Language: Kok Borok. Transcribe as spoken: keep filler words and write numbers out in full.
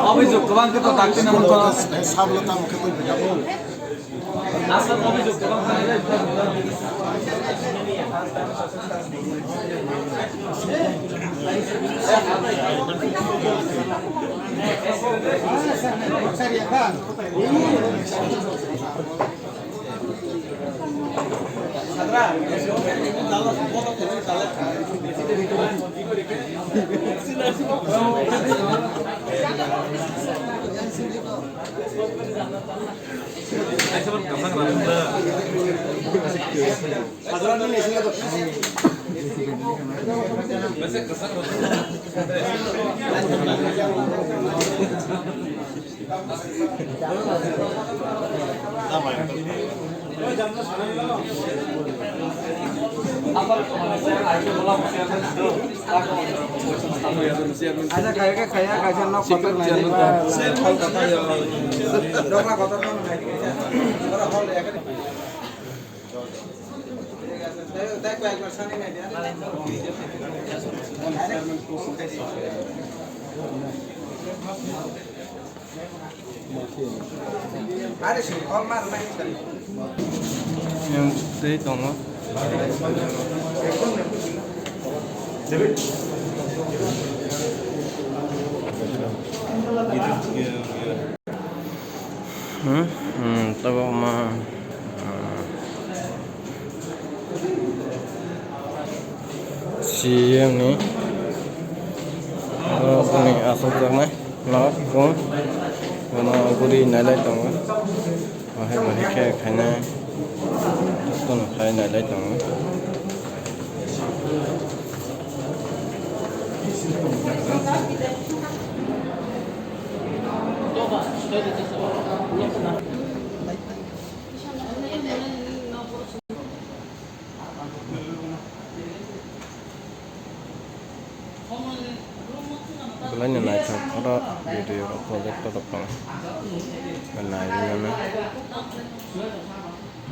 Obhijog kwbang khe to dakti na mungkha. Asal obhijog kwbang khe. Acha, khaya khe khaya, kaisa nok kotor nai ba. Dogla kotor no nai. Yang tei tongo. Hmm, hmm, tabok ma, hmm. C M ni, oro bini achukjaknai nok, room, bono guri nailai tongo, bahai bahai khe khainai, jotono khai nailai tongo. Belai no naithok oro video rok project rok tongo. Nai mano.